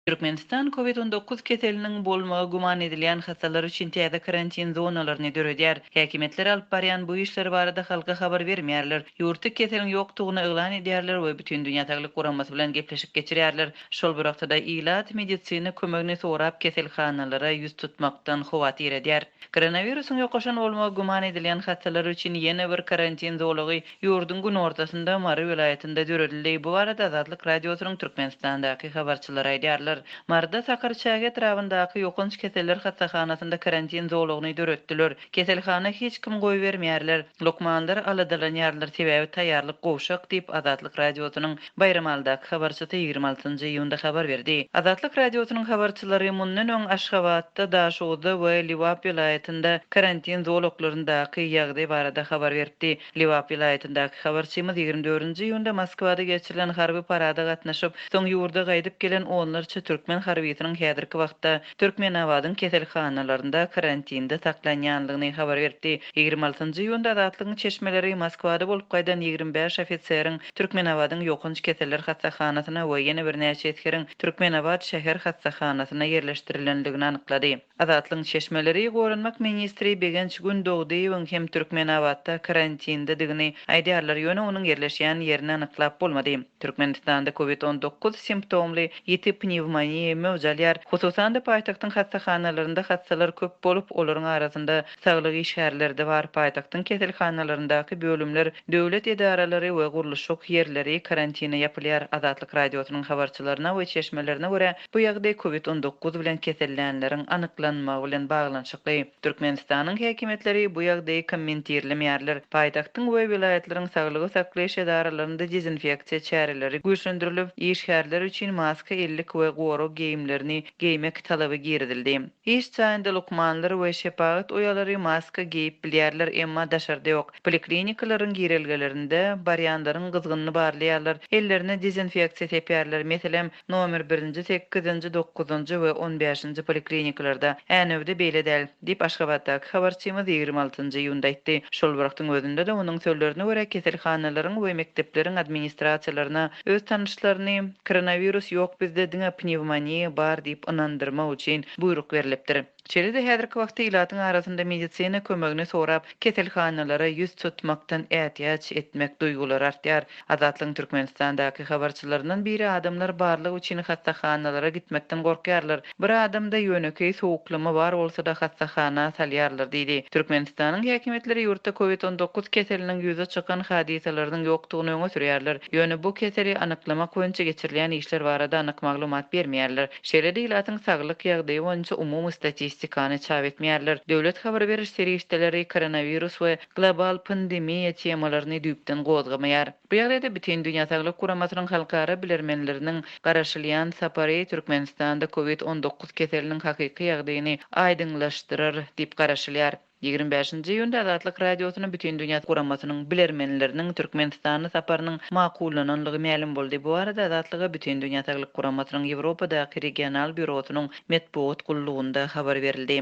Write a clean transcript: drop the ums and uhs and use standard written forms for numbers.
Türkmenistan Covid 19 keseliniň bolmagy güman edilýän hassalar üçin täze karantin zonalaryny döredýär. Häkimiýetler alyp barýan bu işleri barada halka habar bermeýärler. Ýurtda keseliň ýokdugyny yglan edýärler we Bütindünýä Saglyk Guramasy bilen gepleşik geçirýärler. Şol bir wagtda-da ilat medisina kömegini sorap keselhanalara ýüz tutmakdan howatyr edýär. Koronawirusyň ýokaşan bolmagy güman edilýän hassalar üçin ýene bir karantin zolagy Ýurduň günortasynda, Mary welaýatynda döredildi. Bu barada Azatlyk Radiosynyň Türkmenistandaky habarçylary aýdýarlar. Maryda Sakarçäge etrabyndaky ýokanç keseller hassahanasynda karantin zolagyny döretdiler. Keselhana hiç kim goýbermeýärler. Lukmanlar aladalanýarlar, sebäbi taýýarlyk gowşak diýip, Azatlyk Radiosynyň Baýramalydaky habarçysy 26 nji iýunda habar berdi. Azatlyk Radiosynyň habarçylary mundan öň Aşgabatda, Daşoguzda we Lebap welaýatynda karantin zolaklaryndaky ýagdaý barada habar beripdi. Lebap welaýatyndaky habarçymyz 24 nji iýunda Moskwada geçirilen harby parada gatnaşyp, soň ýurda gaýdyp gelen onlarça türkmen harbysynyň häzirki wagtda Türkmenabadyň keselhanalarynda karantinde saklanýandygyny habar beripdi. 26 njy iýunda Azatlygyň çeşmeleri Moskwada bolup gaýdan 25 ofiseriň Türkmenabadyň ýokanç keseller hassahanasyna we ýene birnäçe esgeriň Türkmenabat şäher hassahanasyna ýerleşdirilendigini anyklady. Azatlygyň çeşmeleri goranmak ministri Begenç Gündogdyýewiň hem Türkmenabatda karantindedigini aýdýarlar, ýöne onuň ýerleşýän ýerini anyklap bolmady. Türkmenistanda covid 19 simptomly ýiti pnewmoniýa möwç alýar. Hususan-da, paýtagtyň hassahanalarynda hassalar köp bolup, olaryň arasynda saglyk işgärleri-de bar. Paýtagtyň keselhanalaryndaky bölümler, döwlet edaralary we gurluşyk ýerleri karantine ýapylýar. Azatlyk Radiosynyň habarçylaryna we çeşmelerine görä, bu ýagdaý covid 19 bilen kesellänleriň anyklanmagy bilen baglanyşykly. Türkmenistanyň häkimiýetleri bu ýagdaýy kommentirlemeýärler. Paýtagtyň we welaýatlaryň saglygy saklaýyş edaralarynda dezinfeksiýa çäreleri güýçlendirilip, işgärler üçin maska, ellik we gorag geýimlerini geýmek talaby girizildi. Iş jaýynda lukmanlar we şepagat uýalary maska geýip bilýärler, emma daşarda ýok. Poliklinikalaryň girelgelerinde barýanlaryň gyzgynyny barlaýarlar, ellerine dezinfeksiýa sepýärler, meselem, Nomer birinji, sekizinji, dokuzynjy we on bäşinji poliklinikalarda. Änewde beýle däl, diýip, Aşgabatdaky habarçymyz 26 nji iýunda aýtdy. Şol bir wagtyň özünde-de, onuň sözlerine görä, keselhanalaryň we mekdepleriň administrasiýalaryna öz tanyşlaryny koronawirus ýok bizde diňe pnewmoniýa bar diýip ynandyrmak üçin buýruk berlipdir. Şeýle-de häzirki wagtda ilatyň arasynda medisina kömegini sorap keselhanalara ýüz tutmakdan ätiýaç etmek duýgulary artýar. Azatlygyň Türkmenistandaky habarçylaryndan biri adamlar barlag üçin hassahanalara gitmekden gorkýarlar. Bir adamda ýönekeý sowuklama bar bolsa-da hassahana salýarlar diýdi. Türkmenistanyň häkimiýetleri ýurtda covid 19 keseliniň ýüze çykan hadysalarynyň ýokdugyny öňe sürýärler. Ýöne bu keseli anyklamak boýunça geçirilýän işler barada anyk maglumat bermeýärler. Şeýle-de ilatyň saglyk ýagdaýy boýunça umumy statistikany çap etmeýärler. Döwlet habar beriş serişdeleri koronawirus we global pandemiýa temalaryny düýpden gozgamaýar. Bu ýagdaýda Bütindünýä Saglyk Guramasynyň halkara bilermenleriniň garaşylýan sapary Türkmenistanda covid 19 keseliniň hakyky ýagdaýyny aýdyňlaşdyrar diýip garaşylýar. 25 nji iýunda Azatlyk Radiosyna Bütindünýä Guramasynyň bilermenleriniň Türkmenistana saparynyň makullananlygy mälim boldy. Bu barada Azatlyga Bütindünýä Saglyk Guramasynyň Ýewropadaky regional býurosynyň metbugat gullugynda habar berildi.